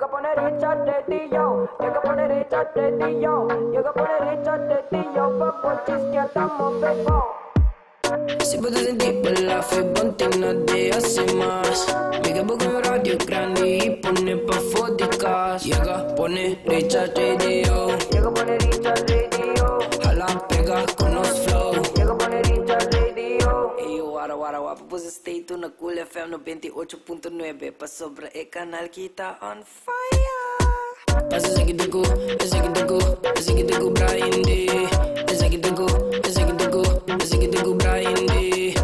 Yega pone Richard Radio, yega pone Richard Radio, yega pone Richard Radio, pa bo chisquea tamo bebo. Si bo ta sinti balafe, bon tin no de haci mas. Mega bo con radio grandi y pone pafo di cas. Yega pone Richard Radio, yega pone Richard Radio. Hala pega con nos flow, yega pone Richard Radio. Ey yo wara wara wapu boso stay tuned na Cool FM 98.9 pasobra e canal ki ta on fire. Pasa esaki ta ku, esaki ta ku, esaki ta ku Brian D. Esaki ta ku, esaki ta ku, esaki ta ku Brian D.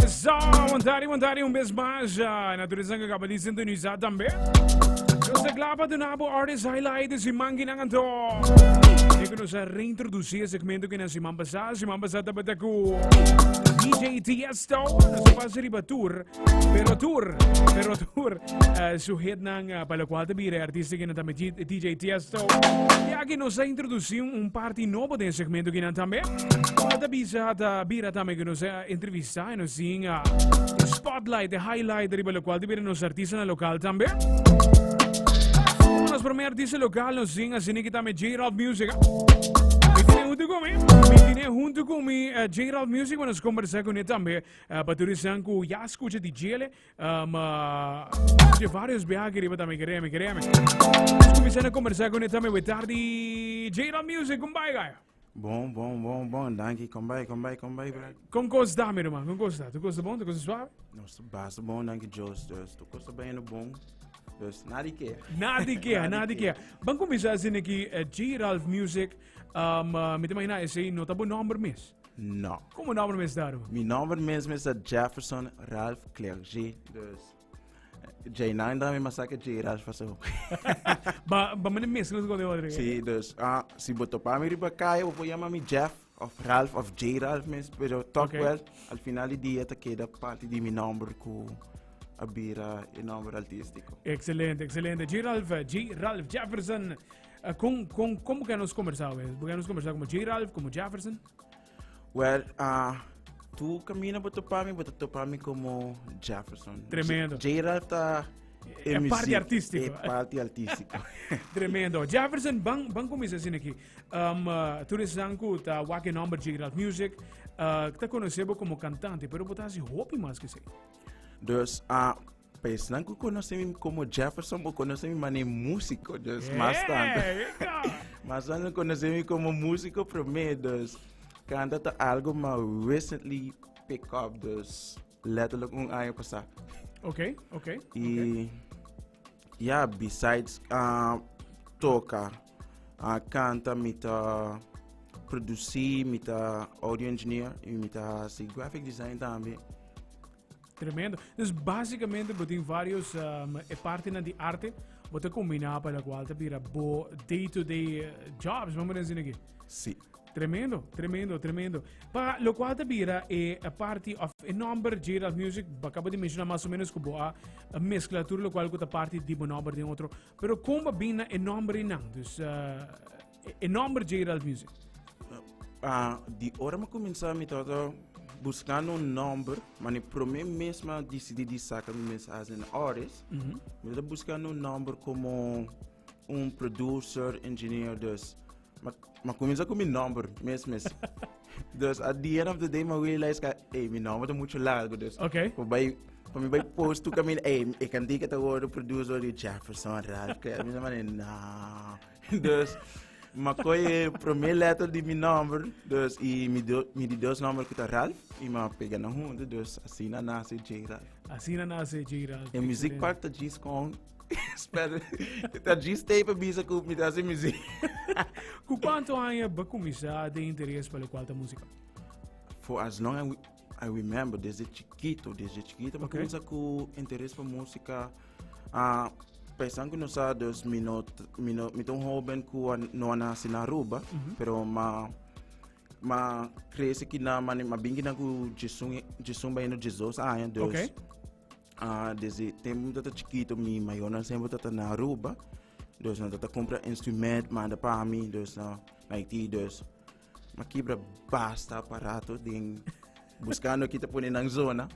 Zo, bontari, bontari, un bes mas. Natureza que acaba de sintonizar también. Nos ta klaar pa duna bo artist highlight de siman kinan anto. E ku nos a reintroducí e segmento kinan siman pasá. Siman pasá tabata ku DJ Tiesto. Nos a pasa riba tour. Pero tour, pero tour. Uh, su hitnan uh, pa lo cual te bira artista kinan tambe DJ Tiesto. Y aki nos a introducí un, un party nobo den segmento kinan tambe. Ta bisa ta bira tambe que nos a entrevista y nos sin uh, spotlight, de highlight riba lo cual te bira nos artista na local tambe. Nos primer artista local nos sin así que tambe J-Ralph Music. Mi tiene junto con mi, mi tiene junto con mi uh, J-Ralph Music, nos conversa con él también. Uh, pa tur esnan ku ya skucha di djele, um, uh, de varios biaha riba tambe, kereme, kereme. Nos kuminsá na kombersá ku ne tambe we tardi J-Rock Music, kom bai gaya. Bon, bon, bon, bon. Danki. Kom bai, kom bai, kom bai, bro. Kon kos da, mi ruman? Kon kos da? Tu kos ta bon? Tu kos ta suave? Nos basta bon, danki Dios. Dus, tu kos ta bayendo bon. Dus, nada di keha. Nada di keha, nada di keha. Ban kuminsá asina aki, eh, J-Ralph Music. Um, uh, mi ta imaginá esei no ta bo nòmber mes. No. Kon bo nòmber mes ta, ruman? Mi nòmber mes mes ta Jefferson Ralph Clergy. Dus, J9 dan mi masaka J Ralph paso. Ba, ba mane mezcla con de otro. Sí, dus, ah, si bo topa mi riba kaya, bo por yama mi Jeff of Ralph of J Ralph mes, pero toch Okay. wel, al final di dia ta keda parti di mi nòmber ku a bira e nòmber artístiko. Excelente, excelente. J Ralph, eh, J Ralph Jefferson. Eh, con, con, como que nos conversado? eh? Porque nos conversado como J Ralph, como Jefferson? Well, ah, tu camina bo topa mi, bo ta topa mi como Jefferson. Tremendo. J Ralph ta E parte muziek, artístico. E parte artístico. Tremendo. Jefferson, ban, ban comienza así aquí. Um, uh, tu eres ku ta wak nombre J Ralph Music. Uh, ta conocebo como cantante, pero bo ta haci hopi mas que sí. Dus, ah, pa esnan ku konosé mi komo Jefferson, bo konosé mi manera músiko, dus mas tantu. Eka! Mas tantu konosé mi komo músiko promé, dus kanta ta algo m'a recently pick up, dus letterlijk un aña pasá. Ok. I ya, besides ah, toka, ah, kanta, mi ta produsí, mi ta audio engineer i mi ta hasi graphic design tambe. Tremendo. Dus basicamente bo tin varios um, e partinan di arte bo ta combina pa la cual ta bira bo day to day eh, jobs, vamos a decir aquí. Sí. Tremendo, tremendo, tremendo. Pa lo cual ta bira e a party of e nomber Gerald Music, bo acaba di menciona mas o menos ku bo a a mezcla tur lo cual ku ta party di bo nomber den otro. Pero kon ba bin na e nomber nan? Dus uh, E nomber J-Ralph Music. Ah, di ora mi kuminsá mi tabata buskando un nomber, ma ni promé mes mi a disidí di saka mi mes as an artist. Mi tabata buskando un nomber komo un producer, engineer, dus ma mi a kuminsá ku mi nomber mes mes. Dus at the end of the day mi a realize ka, ey, mi nomber ta muchu largu, dus pa bai pa mi bai post tur kaminda, ey, e kantika ta wòrdu produce dor di Jefferson Ralph, mi ta manda, no. Dus, ma koe e promé letter di mi nomber, dus, i mi, do, mi di dos nomber ku ta Ralph, i ma pega nan huntu, dus asina nase J. Ralph. Asina nase J. Ralph. E muziek part ta djis kon, spel, ta djis tei pa bisa ku mi ta hasi muziek. Ku kuantu aña bo kuminsá den interes pa lokual ta músika? For as long as I remember, desde chikito, desde chikito, mi kuminsá ku interes pa músika. Ah, pensan ku no sa, dus mi no, mi no, mi ta un hoben ku a, no a nase na Aruba, mm -hmm. pero ma ma crece ki na, ma, ma bin ki na ku Jesum, Jesum bayendo Jesus aña, dus okay. ah, desde tempo mi tata chikito, mi mayornan semper tata na Aruba. Dus nan ta kumpra instrument manda pa mi, dus na Haiti, dus m'a kibra basta aparato den buskando ki ta pone nan zona.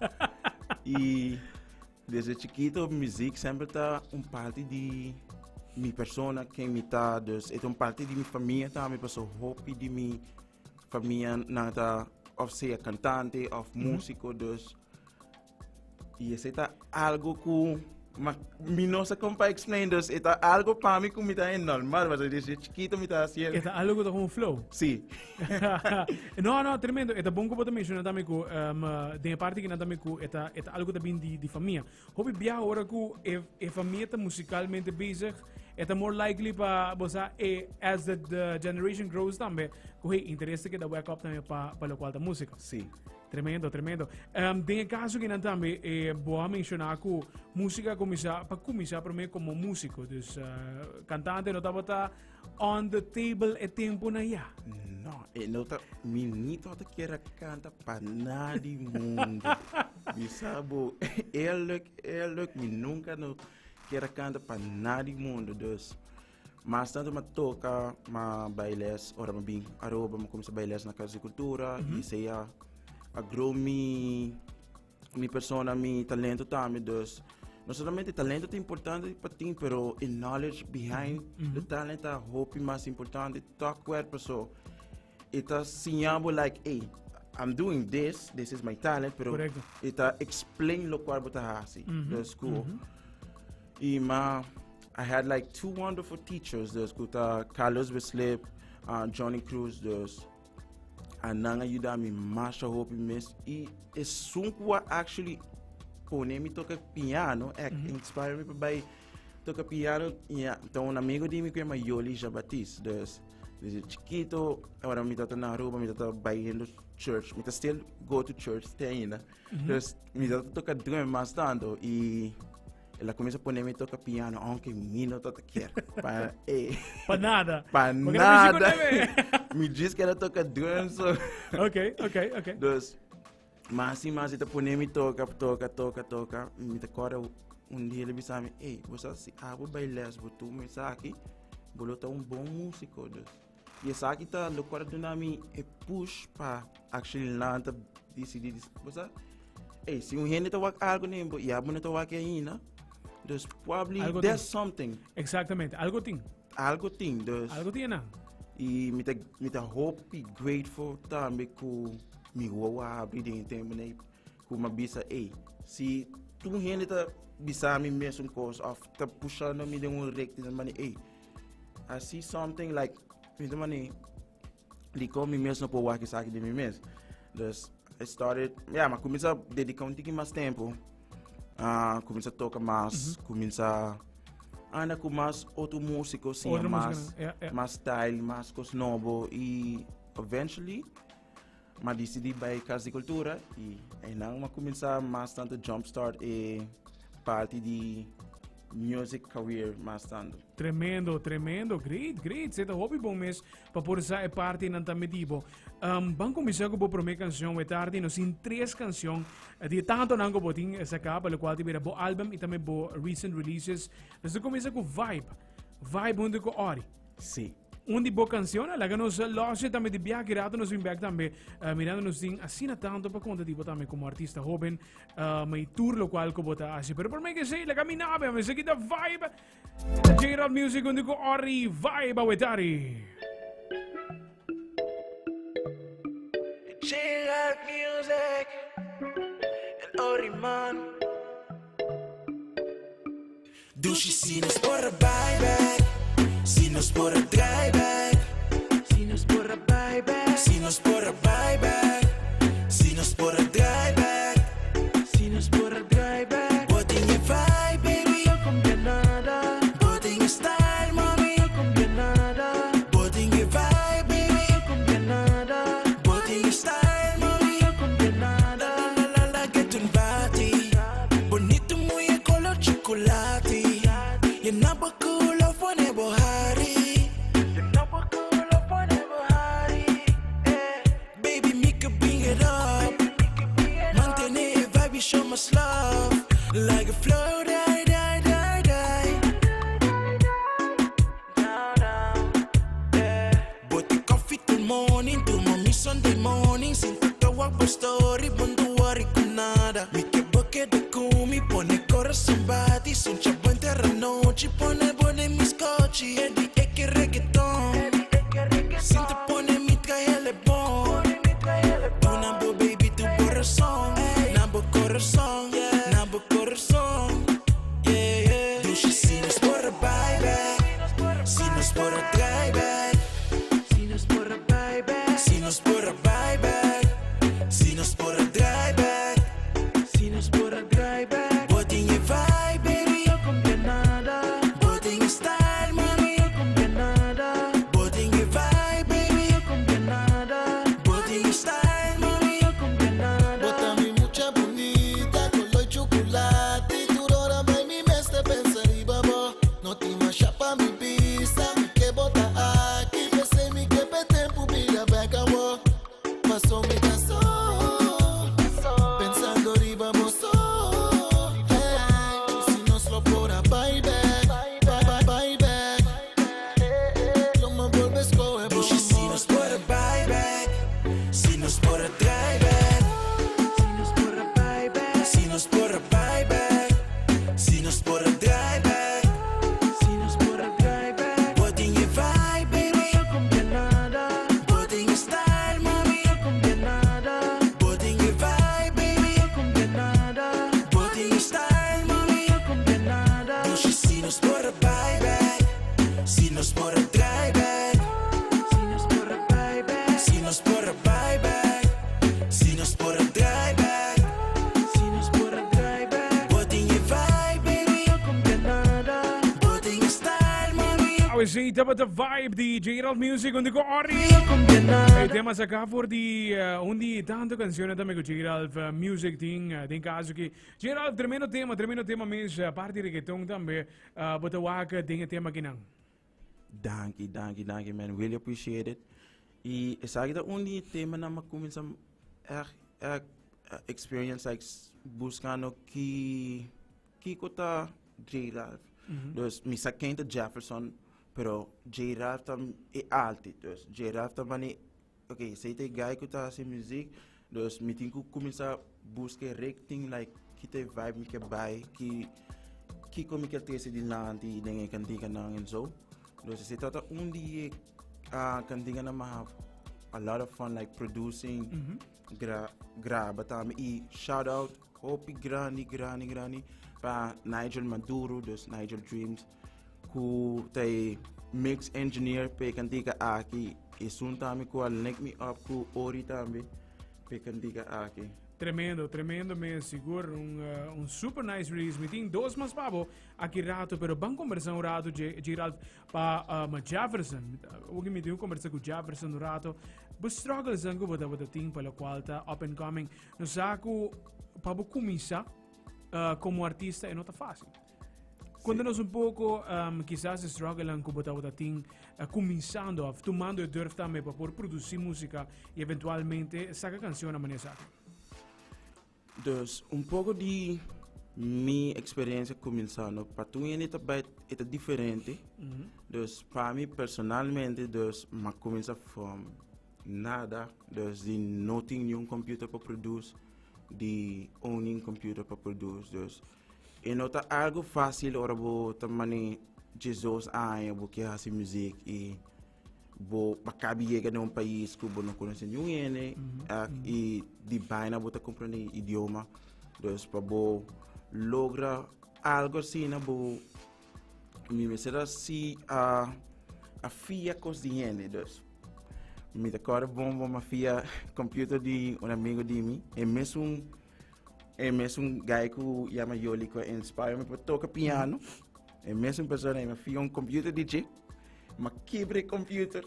I desde chikito muziek semper ta un parti di mi persona, ken mi ta, dus e ta un parti di mi famia tambe, pasobra hopi di mi famia nan ta of sea kantante of músiko, dus I esei ta algo ku ma mi no sa kon pa explain, dus e ta algo pa mi ku mi ta en normal, pasobra desde chikito mi ta hasiel. E ta algo ku ta komo flow. Sí. No, no, tremendo. E ta bon ku bo ta menshoná tambe ku den e parti kinan tambe ku e ta e ta algo ku ta bin di di famia. Hopi biaha ora ku e e famia ta musikalmente bezig, e ta more likely pa bo sa e as the the generation grows tambe ku hey interes ta keda wek up tambe pa pa lokual ta músika. Sí. Tremendo, tremendo. Den e caso kinan tambe, bo a menciona cu musica cuminsa, pa cuminsa prome como musico. Dus cantante no tabata on the table e tempo na ya. No, e no ta, mi ni tabata kier a canta pa nadi mundo. Mi sa bo, eerlijk, eerlijk, mi nunca no kier a canta pa nadi mundo. Dus, mas tanto m'a toca, m'a bai les, ora m'a bin Aruba, m'a cuminsa bai les na Casa di Cultura, y esey a a grow mi mi persona, mi talento tambe. Dus, no solamente talento ta importante pa tin, pero e knowledge behind the talent ta hopi mas importante. Tok cuerpo so, e ta siña bo like, hey, I'm doing this, this is my talent, pero e ta explain locual bo ta haci. Dus cu, y ma I had like two wonderful teachers, dus ku ta Carlos Bislip, Johnny Cruz, dus anan a yuda mi masha hopi mes. I esun ku a actually pone mi toka piano, ek inspire mi pa bai toka piano, ya, ta un amigo di mi ku yama Yoli Jean-Baptiste. Dus desde chikito, ora mi tata na Aruba, mi tata bai hendo church, mi ta still go to church te ainda. Dus mi tata toka drum mas tanto i El a cuminsa pone mi toca piano, aunque mi no tata kier. Pa, eh. Pa nada. Pa Porque era nada. músico Mi djis kier a toca drums. So. Ok. Dus, mas y mas e ta pone mi toca, toca, toca, toca. Mi ta corda un dia el a bisa mi, ey, bo sa si abo bay les, bo tuma esaki, bo lo ta un bon musico. Dus, y esaki ta locual a duna mi e push pa actually lanta dicidi, bo sa, Ey, si un hende ta wak algo den bo y abo no ta wak ainda, dus probably Algo there's tin. something. Exactamente, algo tin. Algo tin, dus. Algo tin na. Y mi ta hopi grateful tambe ku mi wowo a habri den e tempo nee, ku mi a bisa, ey, si tur hende ta bisa mi mesun kos of ta pushando mi den un richting, dan mane, ey, I see something like, mi ta mane, Dikon mi mes no por wak esaki di mi mes. Dus I started, yeah, ma kuminsa dedika un tiki mas tempo. Ah, kuminsa toka mas, kuminsa anda ku mas otro músiko, siña Otro mas, músikonan, ja, ja. mas style, mas kos nobo. I eventually, m'a disidí bai Kas di Kultura i einan m'a kuminsá mas tantu jumpstart e parti di music career mas tantu. Tremendo, tremendo. Great, great. Se ta hopi bon mes pa por sa e partinan tambe di bo. Ban kuminsá ku bo promé kanshon we tardi. Nos tin tres kanshon di e tantonan ku bo tin saká pa lokual ta bira bo album i tambe bo recent releases. Nos ta kuminsá ku Vibe. Vibe huntu ku Ori. Sí. Un di bo kanshonnan. Laga nos lòsje tambe di biaha ki rato nos bin bèk tambe. Mirando nos tin asina tanto pa konta di bo tambe komo artista hóben. I tur lokual ku bo ta hasi. Pero promé ke esei laga mi nabe. Mester kita Vibe. J-Rock Music hunto ku Ori Vibe Awetari. J-Rock Music and Ori Man. Dushi si nos por a bai back, si nos por a draai back. Si nos por a bai back, si nos por a bai back, si nos por a draai back, si nos por a draai back. Bo tin e vibe, baby, no cambia nada. Bo tin e style, mami, no cambia nada. Bo tin e vibe, baby, no cambia nada. Bo tin e style, mami, no cambia nada. La la la la, get un body. Bonito muye color chocolate. Yena bo culo, pone bo hari. wak bo story, bo no ta worry ku nada. Mi ke bo keda ku mi, pone corazon bati, suncha bo henter anochi, pone bo den mi skochi. Eddie e ke reggaeton, sin te pone mi trae el bon. Duna bo baby tu bo razon, na bo corazon, na bo corazon. Yeah, yeah. Dushi si nos por a bai back, si nos por a draai back. Si nos por a bai back, si nos por a bai back, si nos por a draai back, si nos por a draai back. Bo tin e vibe, baby, no cambia nada. Bo tin e style, mami, no cambia nada. Bo tin e vibe, baby, no cambia nada. Bo tin e style, mami, no cambia nada. Bo ta mi mucha bunita, color chocolate. Tur ora bay mi mester pensa riba bo. No tin masha pa mi bisa, mi ke bo ta aki. P'esei mi ke p'e tempu bira bek awo. Paso mi ta so, pensando riba bo so. Hey, si nos lo por a bai bek, bai, bai, bai bek. Lo mi bolbe scohe bo Dushi si amor. nos por a bai bek, si nos por a draai bek. Si nos por a bai bek, si nos por a bai bek, si nos por a draai bek. Si nos por a draai bek. Bo tin e vibe, baby, no cambia nada. Bo tin e style, mami, no cambia nada. Bo tin e vibe, baby, no cambia nada. Bo tin e style, mami, no cambia nada. Dushi si nos por a bai bek, si nos por a draai bek. Si nos por a bai bek, si nos por a bai bek, si nos por a draai bek. Si nos por a draai bek. Bo tin e vibe, baby, no cambia nada. Bo tin e style, mami. Awe sí, tabata vibe di J-Ralph Music hunto ku Ori. No cambia nada. E tema saká for di un di tanto canciones tambe ku J-Ralph Music tin den caso ki J-Ralph tremendo tema, tremendo tema mes, parti reggaeton tambe bo ta wak den e tema kinan. Danki, danki, danki man, really appreciate it. Y esaki ta un di e temanan mi a cuminsa echt, echt experience like buscando ki kiko ta J Ralph. Dus mi sa ken ta Jefferson, pero J Ralph ta e alti. Dus J Ralph ta mane, ok, esei ta e guy ku ta hasi muziek, dus mi tin ku kuminsá buska e richting like ki ta e vibe mi ke bai, ki kiko mi ke trese dilanti den e kantikanan en so. Dus esei tabata un di e kantikanan mi have a lot of fun like producing, graba tambe i shout out hopi grandi grandi grandi pa Nigel Maduro, dus Nigel Dreams. Ku ta e mix engineer pa e kantika aki. Esun tambe ku a link me up ku Ori tambe pa e kantika aki. Tremendo, tremendo mes, sigur un, uh, un super nice release. Mi tin dos mas pa bo aki rato, pero ban conversa un rato, J. Ralph, pa um, Jefferson. Oki mi tin un conversa ku Jefferson un rato. Bo struggles ku bo ta tin pa lokual ta up and coming. No sa ku pa bo kuminsa uh, komo artista e no ta fácil. Cuéntanos un poco, um, quizás e struggle ku bo tabata tin cuminsando of tumando e durf tambe pa por produci música y eventualmente saca canción a manera esaki. Dus un poco di mi experiencia cuminsando, pa tur hende ta bai e ta diferente. Dus pa mi personalmente, dus m'a cuminsa from nada, dus di no tin niun computer pa produce, di owning computer pa produce, dus E no ta algo fácil ora bo ta mane 12 aña bo ke hasi muziek i bo a kabi yega den un pais ku bo no konosé niun hende i di baina bo ta komprendé e idioma. Dus pa bo logra algo asina bo mi mester a si a a fia kos di hende. Dus mi ta kòrda bon bon mi a fia computer di un amigo di mi e mesun E mesun guy ku yama Yoli ku a inspire mi pa toka piano. E mesun persona mi fia un computer di dje. Ma kibra e computer.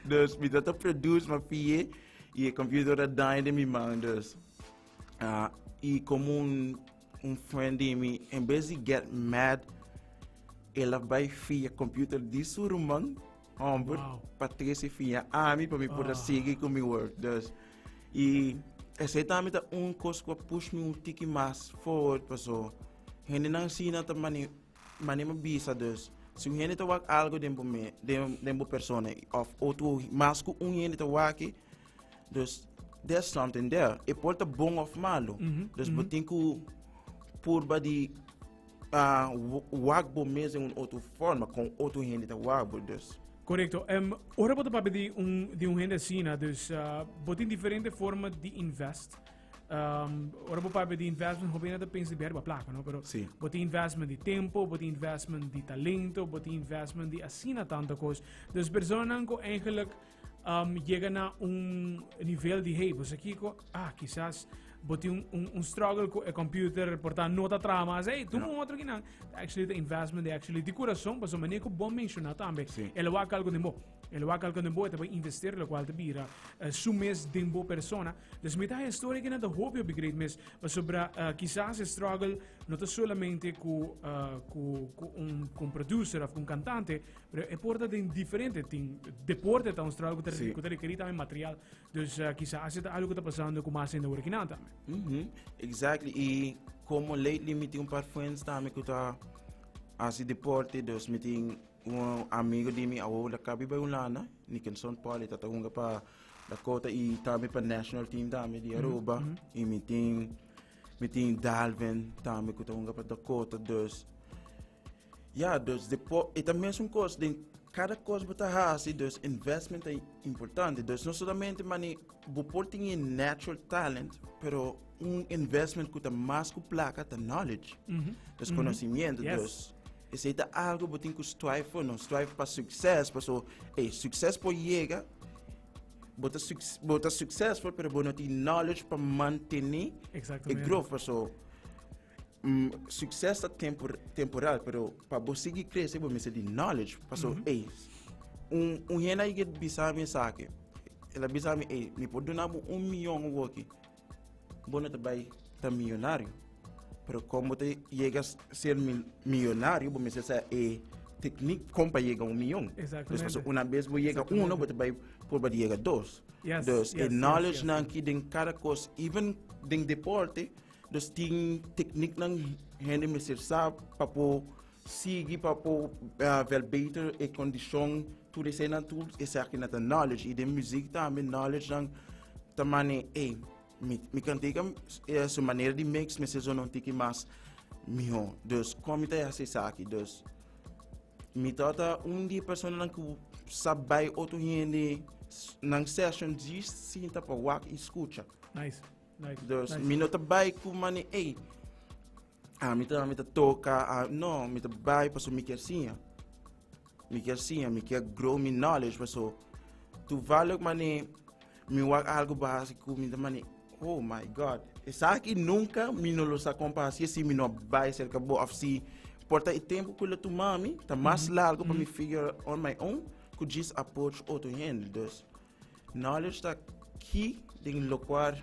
Dus mi ta produce ma fie y e computer a daña den mi man dus. Ah, y como un un friend di mi en bes di get mad el a bai fia computer di su ruman homber pa trese fia ami pa mi por a sigui ku mi work. Dus Y esey tambe ta un cos cu a push mi un tiki mas forward paso hendenan asina ta mane mane mi bisa dus si un hende ta wak algo den bo me den den bo persona of otro mas cu un hende ta wak. Dus there's something there. E por ta bon of malo. Dus bo tin ku purba di wak bo mes den un otro forma, kon otro hende ta wak bo. Dus. Korekto. Ora bo ta papia di un hende asina, dus bo tin diferente forma di invest. Ora bo papia di investment, hopi hende ta pensa di riba plaka, no? Pero bo tin investment di tempo, bo tin investment di talento, bo tin investment di asina tanto kos. Dus personanan ku eigenlijk yega na un nivel di, hey, bo sa kiko, ah, kisas bo tin un struggle ku e computer, por ta no ta traha mas, hey, tuma un otro kinan. Actually, the investment, de actually di corazón, paso manera ku bo menciona tambe, el a wak algo den bo. El a wak algo den bo, e ta bai investir, lo cual ta bira su mes den bo persona. Dus mi ta historia kinan ta hopi hopi great mes, pasobra kisas e struggle no ta solamente ku un producer of ku un cantante, pero e por ta den diferente, tin deporte ta un struggle ku ta rekerí tambe material. Dus kisas e ta algo ku ta pasando ku mas hende awor kinan tambe. Exactly. I komo lately mi tin un par friends tambe ku ta hasi deporte, dus mi tin un amigo di mi awor la kabi bai Hulanda, Nickenson Paul, e ta ta hunga pa Dakota i tambe pa national team tambe di Aruba. I mi tin Dalvin tambe ku ta hunga pa Dakota, dus ja, dus depo e ta mesun kos den kada kos bo ta hasi, dus investment ta importante. Dus no solamente mani bo por tin e natural talent, pero un investment ku ta mas ku plaka ta knowledge. Dus konosimiento. Dus esei ta algo bo tin ku strive for, no strive pa success, paso ey, success por yega, bo ta successful, pero bo no tin knowledge pa mantene e growth, paso success ta temporal, pero pa bo sigui crece bo mester di knowledge. Paso ey, un hende a yega bisa mi esaki, el a bisa mi, ey, mi por duna bo 1 miyon awoki, bo no ta bai ta millonario. Pero kon bo ta yega ser millonario, bo mester sa e techniek kon pa yega 1 miyon. Dus paso una bes bo yega uno, bo ta bai purba di yega dos. Dus e knowledge nan ki den kada kos, even den deporte, dus tin techniek nan hende mester sa pa por sigui, pa por verbeter e kondishon, tur esei nan tur esaki nan ta knowledge. I den muziek tambe knowledge nan ta mane, ey, mi kantika su manera di mix mester zona un tiki mas mihó. Dus kon mi ta hasi esaki? Dus mi ta un di e personanan ku sa bai otro hende nan session djis sinta pa wak i skucha. Nice. Dus mi no ta bai ku mane, ey, ami ta toka, ah, no, mi ta bai paso mi kier siña. Mi kier siña, mi kier grow mi knowledge, paso toevallig mane mi wak algo básico, mi ta mane, oh my God, esaki nunca mi no lo sa kon pa hasi si mi no bai cerca bo of si por ta e tempo ku lo tuma mi ta mas largo pa mi figure on my own ku djis approach otro hende. Dus knowledge ta key den lokual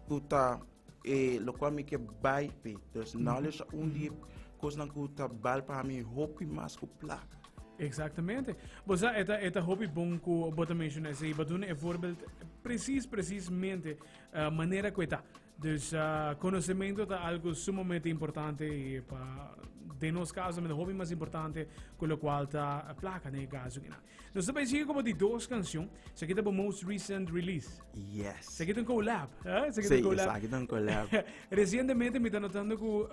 ku ta e lokual mi ke bai pe. Dus knowledge ta un di e kosnan ku ta bal pa mi hopi mas ku plaka. Exactamente. Bo sa, e ta hopi bon ku bo ta menciona esei. Bo duna e voorbeeld precies, precisamente manera ku e ta. Dus konosementu ta algo sumamente importante i pa den nos kaso tambe ta hopi mas importante ku lokual ta plaka den e kaso kinan. Nos ta bai sigui komo di dos kanshon. Esaki ta bo most recent release. Yes. Esaki ta un collab. Eh? Esaki ta Sí, un collab. Esaki ta un collab. Recientemente mi ta notando ku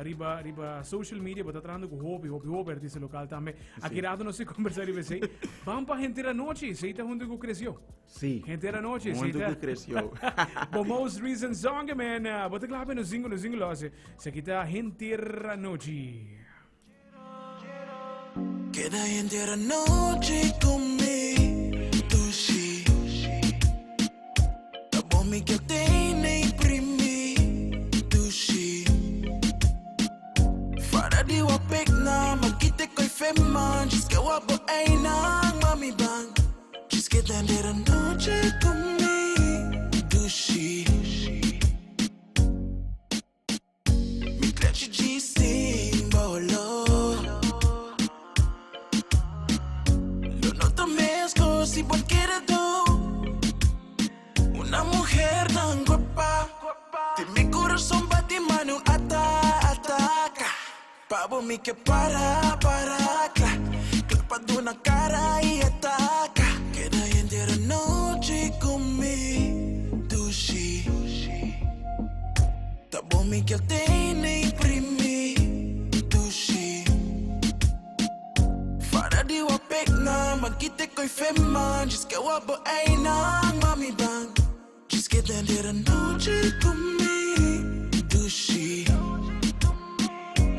riba social media bo ta trahando ku hopi, hopi, hopi artista lokal tambe. Aki rato nos a kombersá riba esei. Ban pa Henter Anochi, esei ta huntu ku Creció. Sí. Henter Anochi, esei Huntu ta ku Creció. bo most recent song, man. Bo ta kla pa nos single, nos single los. Esaki ta Henter Anochi. Keda henter anochi ku mi, dushi. Ta bon mi ke tene i primi, dushi. Fara di wapek na, ma kite koi fema, djis ke wabo einan, mami ban. Djis keda henter anochi ku mi, dushi. Mi klechi djis sin bolo. Lo no ta meskos si bo kere do. Una mujer tan guapa. Tin mi corazón bati mane un ataka. Pa bo mi ke para, para kla. Kla pa duna kara i ataka. Keda henter anochi ku mi. Ready wa pick na, makite ko'y fema. Just get wa bo ay na, mami bang. Just get down there noche con mi, dushi.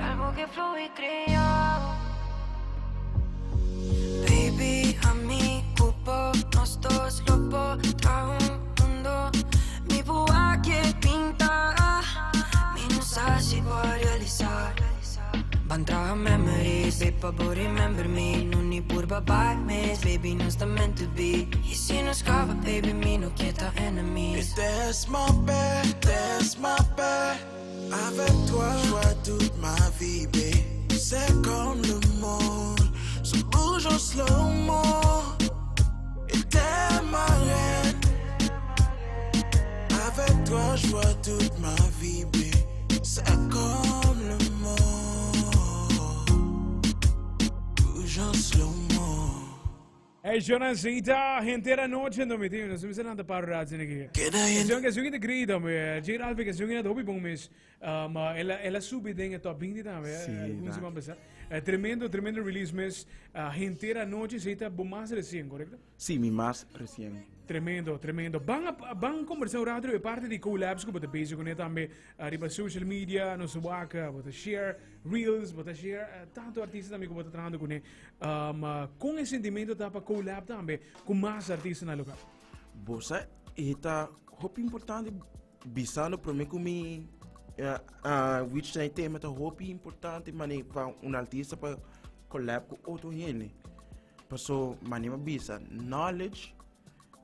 Algo que fluye criado. Baby, a mi cupo, nos dos lopo, trajo un mundo. Mi bua que pinta, mi no sabe si voy a realizar. Van traha memories, babe, pa bo remember me. No ni purba by miss, baby, no está meant to be. Y si nos cava, baby, mi no quieta enemies. That's my bad, that's my bad. Avec toi, je vois toute ma vie, babe. C'est comme le monde se bouge en slow-mo. Et t'es ma reine. Avec toi, je vois toute ma vie, babe. C'est comme le monde bouge en slow-mo. Hey, Jonancita, henter anochi no mi tin, nos mester lanta paro rato aki. Keda in Canción canción ta grita me. J Ralph canción ta hopi bon mes. El a subi den e top 20 tambe. Sí, algun dank. siman pasa. Tremendo, tremendo release mes. Henter anochi esey ta bo mas recien, correcto? Sí, mi mas recien. Tremendo, tremendo. Ban a, ban conversa un rato riba e parte di collabs cu bo ta bezig cune tambe. Riba social media, nos wak, bo ta share reels, bo ta share tanto artista tambe cu bo ta trahando cune. Con e sentimento ta pa collab tambe cu mas artistanan local? Bo sa e ta hopi importante bisando prome cu mi which ta e tema ta hopi importante mane pa un artista pa collab cu otro hende. Paso mane mi a bisa knowledge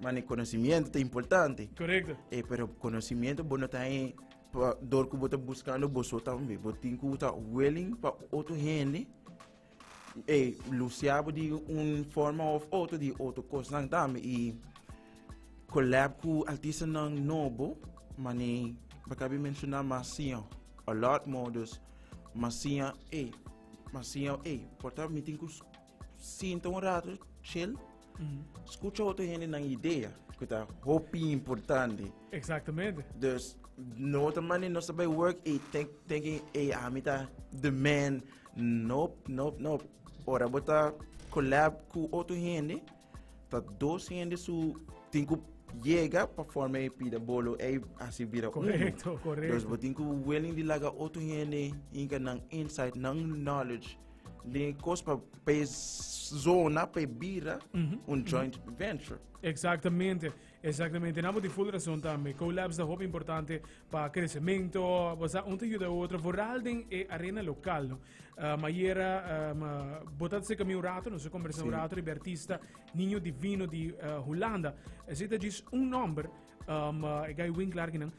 mane conocimiento ta importante. Correcto. Pero conocimiento bo no ta e pa dor cu bo ta buscando bo so tambe. Bo tin cu ta willing pa otro hende Ey, lucia bo di un forma of otro di otro cosnan tambe y collab cu artistanan nobo, mane bakabi menciona mas siña a lot more, dus mas siña, ey, mas siña, ey, por ta mi tin cu sinta un rato chill, scucha otro hende nan idea, cu ta hopi importante. Exactamente. Dus no ta mane nos ta bay work y think, thinking, ey, ami ta the man. Nope, nope, nope. Ora bo ta collab ku otro hende, ta dos hende su tin ku yega pa forma e pida bolo ei hasi bira uno. Correcto, correcto. Dus bo tin ku willing di laga otro hende hinka nan insight, nan knowledge den e kos pa pa e zona, pa e bira un joint venture. Exactamente. Exactamente, nan bo tin full razon tambe. Collabs ta hopi importante pa crecemento, bo sa un ta yuda otro, vooral den e arena local, no. Ayera, bo ta seca mi un rato, nos a conversa un rato riba e artista Niño Divino di Hulanda. Esey ta djis un nomber, e guy Winkler akinan,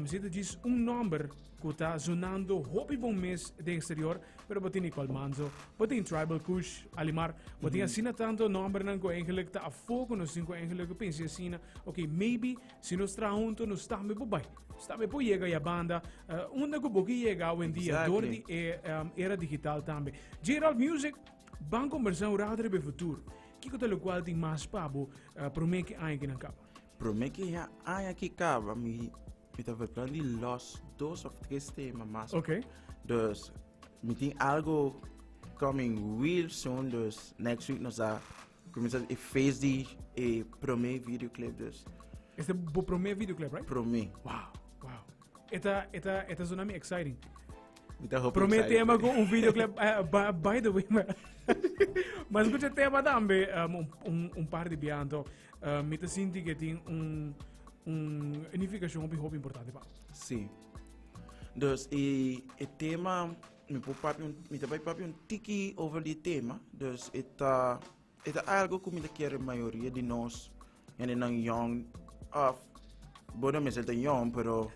esey ta djis un nomber cu ta zonando hopi bon mes den exterior, pero bo tin Nicole Manzo, bo tin Tribal Kush, Alimar, bo tin asina tanto nombernan cu eigenlijk ta afo cu nos tin cu eigenlijk pensa asina, ok, maybe si nos traha hunto nos tambe por bai, nos tambe por yega ya banda, unda cu bo ke yega awendia door di e era digital tambe. Gerald Music, ban combersa un rato riba e futuro. Kico ta locual tin mas pa bo prome ki aña kinan caba? Prome ki aña ki caba mi Mi ta plan di los dos of tres tema mas. Ok. Dus mi tin algo coming real soon. Dus next week nos a comienza e face di e prome videoclip. Dus. Este bo prome videoclip, right? Prome. Wow. Eta, eta, eta zona mi exciting. Mi ta hopi Prome excited. tema con un videoclip. By the way, maar escucha tema tambe un par di bianto. Mi ta sinti que tin un nificacion hopi hopi importante pa. Sí. Dus e tema, mi por papia un, mi ta bai papia un tiki over di tema. Dus e ta algo ku mi ta kere mayoria di nos hendenan young of, bo no mester ta young, pero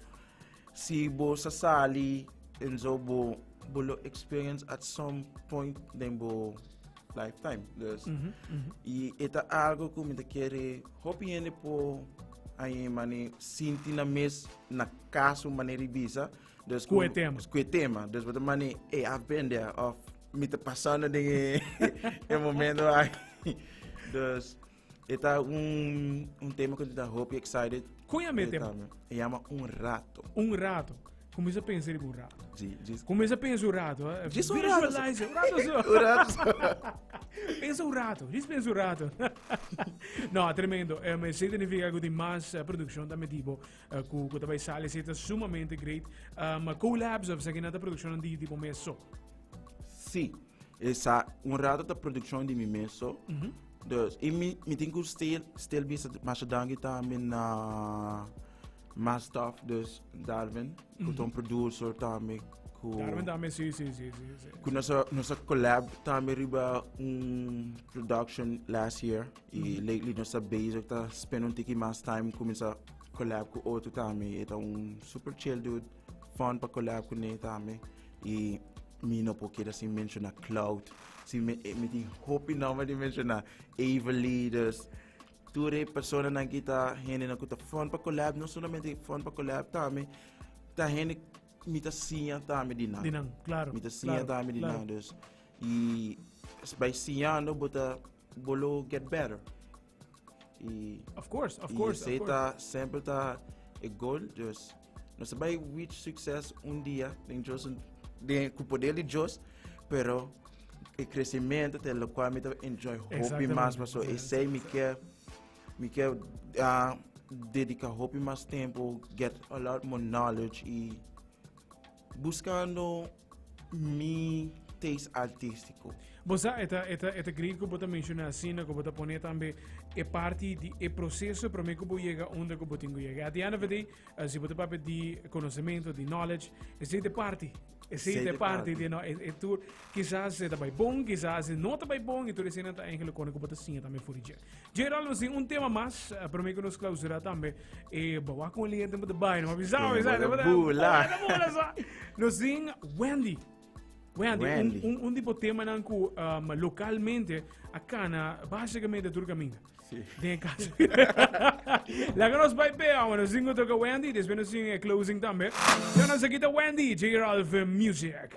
si bo sa sali en zo bo lo experience at some point den bo lifetime. Dus, y e ta algo ku mi ta kere hopi hende por ay mane sinti na mes na kaso manera di bisa. Dus Ku e tema. Ku e tema. Dus bo ta mane, hey, I've been there. Of mi ta pasando den e momento aki. Dus e ta un tema ku mi ta hopi excited. Kon yama e tema? E yama Un Rato. Un Rato. Kuminsa pensa riba un rato. Sí, Kuminsa pensa un rato. Djis un rato. Visualize. Un rato so. Un rato so. Pensa Pensa un rato, just pensa un rato. No, tremendo. Esei ta nifica cu tin mas produccion tambe tipo cu ta bay sali. Esei ta sumamente great. Collabs of esaki nan ta produccionnan di bo mes so? Sí. Esa un rato ta produccion di mi mes so. Dus, y mi tin cu stil bisa masha danki tambe na Mastof, dus Darwin, cu ta un producer tambe cu Darwin tambe, sí, sí, sí, sí, sí. Cu nos a collab tambe riba un production last year. Y lately nos ta bezig ta spend un tiki mas time cuminsa collab cu otro tambe. E ta un super chill dude, fun pa collab cu ne tambe. Y mi no por keda sin menciona Cloud. Si mi tin hopi nomber di menciona. Everly, dus tur e personanan ki ta hendenan ku ta fun pa collab, no solamente fun pa collab tambe, ta hende mi ta siña tambe di nan. Di nan, claro. Mi ta siña tambe di nan, dus. Y by siñando bo ta, bo lo get better. Y Of course, of course, of y esey course. ta semper ta e goal, dus nos ta bay reach success un dia den Dios, den ku poder di Dios, pero e crecimiento te lo cual mi ta enjoy hopi mas paso esey mi ke mi ke dedica hopi mas tempo get a lot more knowledge y buscando mi taste artístico. Bo sa, e ta, e ta, e ta great ku bo ta menciona asina, ku bo ta pone tambe e parti di e proceso prome ku bo yega unda ku bo tin ku yega. At the end of the day, si bo ta papia di conocemento, di knowledge, esei ta e parti. Esei ta e parti di no, e tur, kisas e ta bai bon, kisas e no ta bai bon, i tur eseinan ta eigenlijk kone ku bo ta siña tambe for di dje. Gerald, nos tin un tema mas, prome ku nos clausura tambe, e bo wak kon lier tempo ta bai, no ma bisa, Tempo bisa, ta tempo ta bula. ta bula sa. Nos tin Wendy. Wendy, Wendy. un di bo temanan ku lokalmente a kana básicamente tur kaminda. Sí. Den e caso. Laga nos bai pe awa, nos tin ku toka Wendy, despues nos tin e closing tambe. Ya nos aki ta Wendy, J. Ralph Music.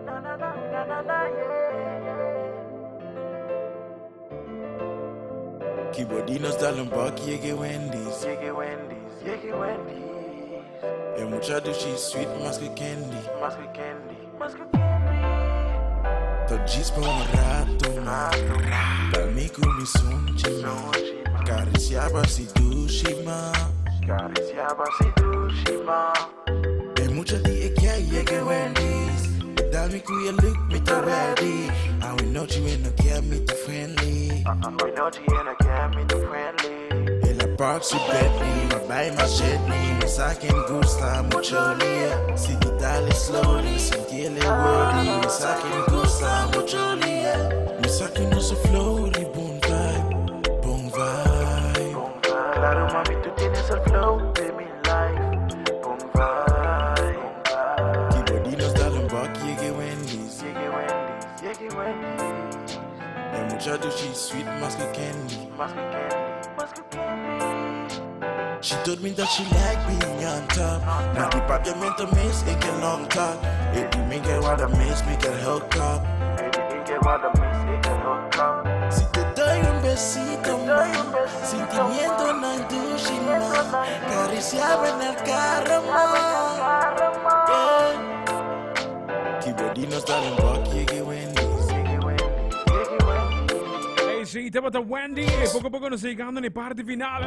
Na na na na na na yeah. Kibodi nos dal un bok yege Wendy's. Yege Wendy's, yege Wendy's. E mucha dushi sweet mas ke candy. Mas ke candy, mas ke candy. Ta djis pa un rato ma. Pa mi ku mi sunchi ma. Karisiaba si dushi ma. Karisiaba si dushi ma. E mucha di e kia yega Wendy's. E dal mi ku e look mi ta ready. Awe nochi e no kia mi ta friendly. Awe nochi e no kia mi ta friendly. El a park su Bentley, ma bay ma jetney. Mi sa ken gusta mucho lia. Sigui dale slowly, sinti el e worthy. Mi sa ken gusta mucho lia. Mi sa ku nos a flow di bon vibe, bon vibe. Claro mami, tú tienes el flow de mi life, bon vibe. Ki body nos dal un bok yege Wendy's. Yege Wendy's, yege Wendy's. E mucha dushi sweet mas ku candy. Mas ku candy, mas ku candy. She told me that she like being on top. Na di papiamento mes e ke long talk. E di mi ke wada mes mi ke hook up. E di mi ke wada mes e ke hook up. Si te doy un besito Te doy ma, un besito sentimiento ma. nan dushi ma, cariciaba en el carro ma. Yeah. Ki body nos dal un bok yege Wendy's. Yege Wendy's, yege Wendy's. Hey, sí, tabata Wendy. E poco a poco nos llegando na e parte final.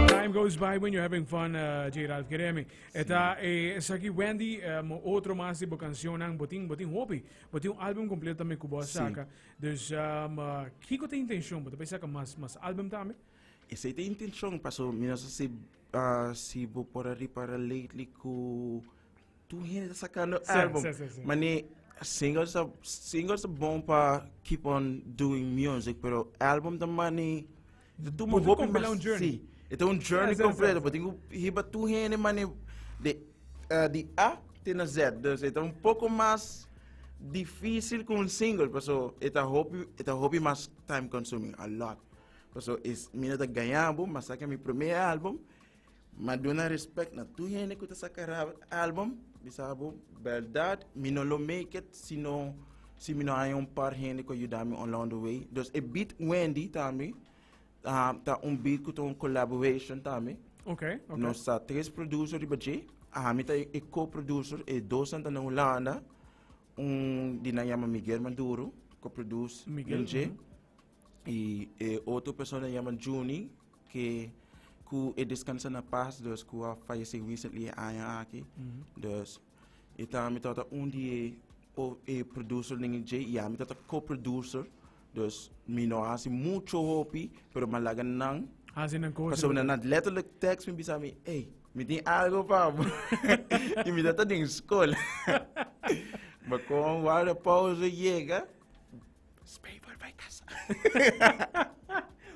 Time goes by when you're having fun, J. Ralph. Keremi. Eta, esaki Wendy, otro mas di bo cancionnan. Bo tin, bo tin hopi. Bo tin un album completo tambe cu bo a saca. Dus, kiko ta intencion? Bo ta bay saca mas, mas album tambe? Esey ta intencion, paso mi no sa si, si bo por a ripara lately cu Tur hende ta sacando album. Sí, sí, sí. Mane singles ta singles ta bon pa keep on doing music, pero album ta mane ta tuma Bo ta hopi compila mas- un journey. Sí, e ta un journey Sí, sí, completo. sí, Bo tin ku hiba tur hende mane de eh, di A te na Z. Dus e ta un poco mas difícil ku un single, paso e ta hopi e ta hopi mas time consuming, a lot. Paso es mi no ta gaña bo, mas saka mi primer album Ma duna respect na tur hende ku ta saka album, bisa bo berdad mi no lo make it si no si mi no haña un par hende ku a yuda mi along the way. Dus e beat Wendy tambe ta un beat ku ta un collaboration tambe. Okay, okay. Nos ta tres producer riba dje. Ami ta e co-producer, e dosnan ta na Hulanda. Un di nan yama Miguel Maduro, ku produce Miguel, Miguel. I e otro persona yama Juni, ke ku e descansa na paz, dus ku a fallece recently e aña aki. Dus e tambe tabata un di e o e producer den dje i ami tabata co-producer. Dus mi no a hasi mucho hopi, pero mi a laga nan. Hasi nan cosa. Pasobra nan letterlijk text mi bisa mi, ey, mi tin algo pa bo. I mi tabata den skol. Ma kon warda pauze yega, Spijbel bai casa.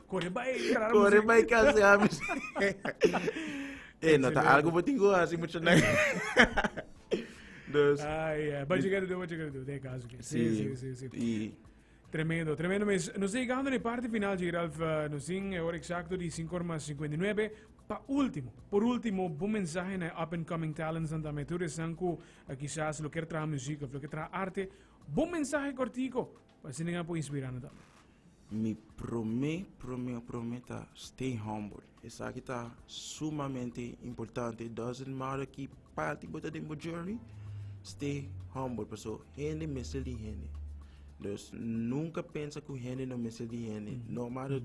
Kore bai, traha Kore muziek. bai casa, ja, mi Eh, no ta algo bo tin ku hasi mucho nan. Dus, Ai, ai, but you gotta do what you gotta do. Den caso que. Sí, sí, sí, sí. I Tremendo, tremendo mes. Nos ta llegando na e parte final, J. Ralph. Nos tin e hora exacto di 5 ora mas 59. Pa último, por último, bo mensahe na e up and coming talents nan tambe. Tur esnan ku kisas lo kier traha muziek of lo kier traha arte. Bo mensahe kortiko, pa asina nan por inspirá nan tambe. Mi promé, promé, promé ta stay humble. Esaki ta sumamente importante. Doesn't matter ki parti bo ta den bo journey, stay humble. Paso hende mester di hende. Dus nunca pensa ku hende no mester di hende. No matter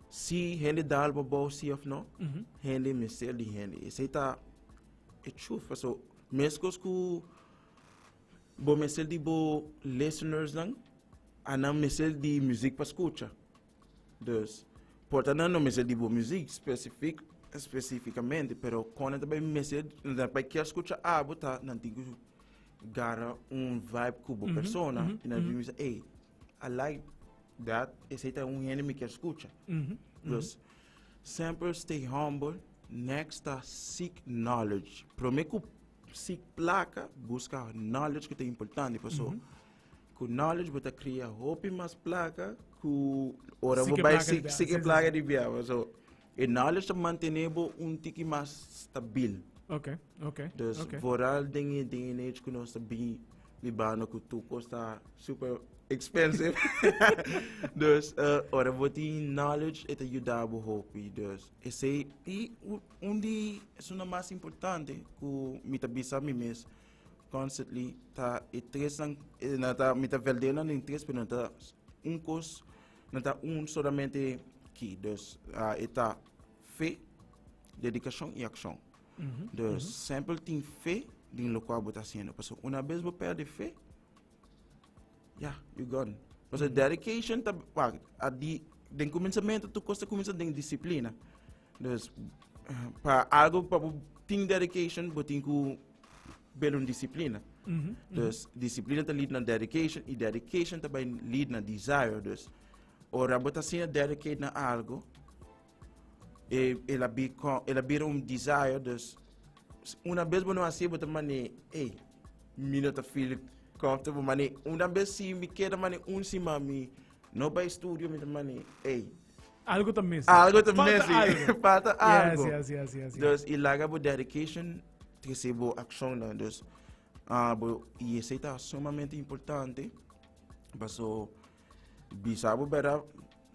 si hende dal bo bou si of no, hende mester di hende. Esei ta e truth. Paso meskos ku Bo mester di bo listenersnan, a nan mester di muziek pa skucha. Dus, por ta nan no mester di bo muziek specifiek, specificamente, pero kon nan ta bai mester, nan ta bai kier skucha abo ta nan tin ku gara un vibe ku bo persona, i nan ta bisa, ey, I like that, esei ta un hende mi kier skucha. Dus, semper stay humble, next ta seek knowledge. Prome ku Seek plaka, buska knowledge ku ta importante paso ku knowledge bo ta kria hopi mas plaka ku ora bo Sike bai plaka di sik bia. sike Sí, sí, plaka sí. di bia paso e knowledge ta mantene bo un tiki mas stabil. Ok. Dus vooral den e day and age ku nos ta bin bibando ku tur kos ta super expensive. Dus ora bo tin knowledge e ta yuda bo hopi. Dus esei i Un di esunnan mas importante ku mi ta bisa mi mes constantly ta e tresnan, nan ta, mi ta vèld'é nan den tres pero nan ta un kos, nan ta un solamente ki. Dus e ta fe, dedikashon i akshon. Dus semper tin fe den lokual bo ta hasiendo pasobra una bes bo pèrdè fe, Ya, you gone. Pasobra dedication ta, wak, a di, den kuminsamentu tur kos ta kuminsá den disiplina. Dus, pa algo pa bo tin dedication, bo tin ku bira un disiplina. Dus, disiplina ta lead na dedication i dedication ta bai lead na desire. Dus, ora bo ta asina dedicate na algo, e, el a biko, el a bira un desire, dus, una bes bo no hasié, bo ta mane, ey, Mi no ta feel comfortable mane una bes si mi keda mane un siman mi no bai studio mi ta mane ey. Algo ta missing. Algo ta Falta missing. algo. Falta algo. Yes. Dus i laga bo dedication trese bo accionnan. Dus ah bo i esei ta sumamente importante paso bisa bo bera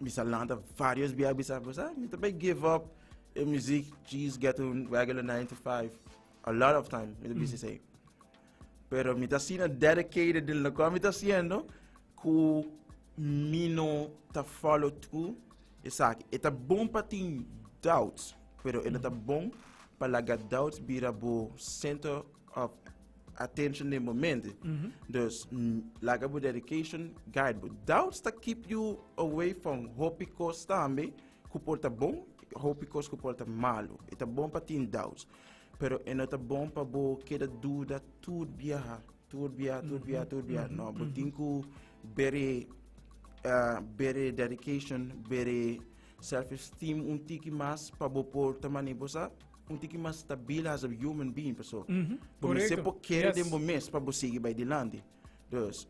bisa lanta varios bia bisa bo sa mi ta bai give up e muziek just get un regular 9 to 5. A lot of time, mi ta bisa esei. Pero mi ta asina dedicated den loke mi ta haciendo ku mi no ta follow through esaki. E ta bon pa tin doubts, pero e no ta bon pa laga doubts bira bo center of attention den bo mente. Dus laga bo dedication guide bo. Doubts ta keep you away from hopi kos tambe ku por ta bon, hopi kos ku por ta malu. E ta bon pa tin doubts, pero e no ta bon pa bo keda duda tur biaha, tur biaha, tur biaha, tur biaha. No, bo tin ku bere, bere dedication, bere self-esteem un tiki mas pa bo por ta manera bo sa un tiki mas stabil as a human being. Paso bo mester por kere den bo mes pa bo sigui bai dilanti. Dus,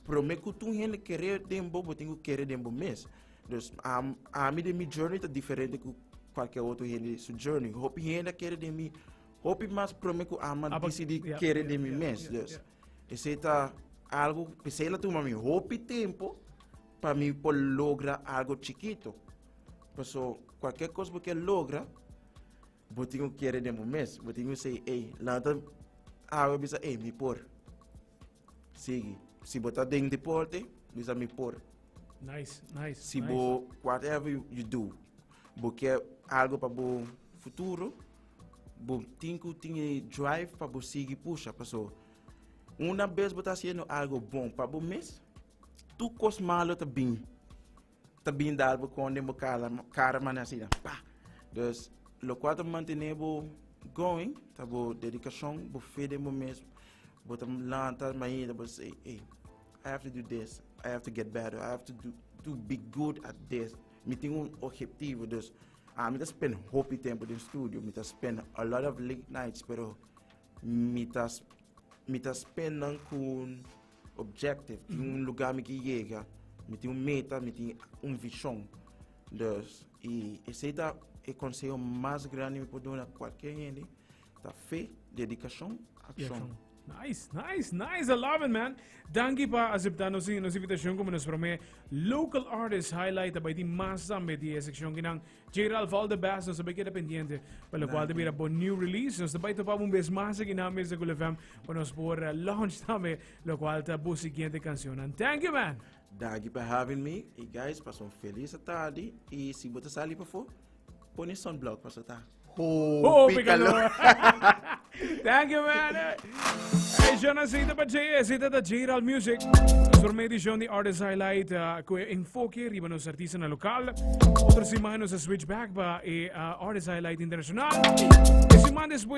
Prome ku tur hende kere den bo, bo tin ku kere den bo mes. Dus ami den mi journey ta diferente ku kualke otro hende su journey. Hopi hende a kere den mi, hopi mas prome ku ami a disidi kere den mi mes. Dus esei ta algu, p'esei la tuma mi hopi tempu pa mi por logra algu chikito. Paso kualke kos bo ke logra, bo tin ku kere den bo mes. Bo tin ku say, ey, lanta awe bisa, ey, mi por. Sigui. Si bo ta den deporte, bisa mi por. Nice, nice. Si nice. bo, whatever you do, bo ke algo pa bo futuro, bo tin ku tin e drive pa bo sigui pusha. Paso, una bes bo ta haciendo algo bon pa bo mes, tur kos malo ta bin. Ta bin dal bo kon den bo kara, kara mane asina, pa! Dus, lokual ta mantene bo going, ta bo dedikashon, bo fe den bo mes, bo ta lanta mainta, bo say, hey, I have to do this, I have to get better, I have to do, to be good at this. Mi tin un objetivo, dus ami ta spend hopi tempo den studio, mi ta spend a lot of late nights, pero mi ta, mi ta spend nan ku un objective, tin un lugar mi ke yega, mi tin un meta, mi tin un vision. Dus, y esey ta e conseho mas grandi mi por duna cualkier hende, ta fe, dedicacion, accion. Nice, nice, nice. I love it, man. Danki pa acepta nos invitacion como nos prome local artist highlight. Tabay di mas tambe di e seccion kinan. J. Ralph, all the best. Nos tabay keda pendiente pa lo cual te mira bo new release. Nos tabay topa un bes mas aki na Mesa Cool FM pa nos por launch tambe lo cual ta bo siguiente cancionnan. Thank you, man. Danki pa having me. Y guys, pasa un feliz tarde. Y si bo ta sali pafó, pone sunblock paso ta hopi calor. Thank you, man. Hey, Jonas, zita pa J, zita ta J-Ral Music. Nuestro media edicion di Artist Highlight cu e enfoque riba nos artista na local. Otro semana nos switch back pa e Artist Highlight Internacional. E semana despues.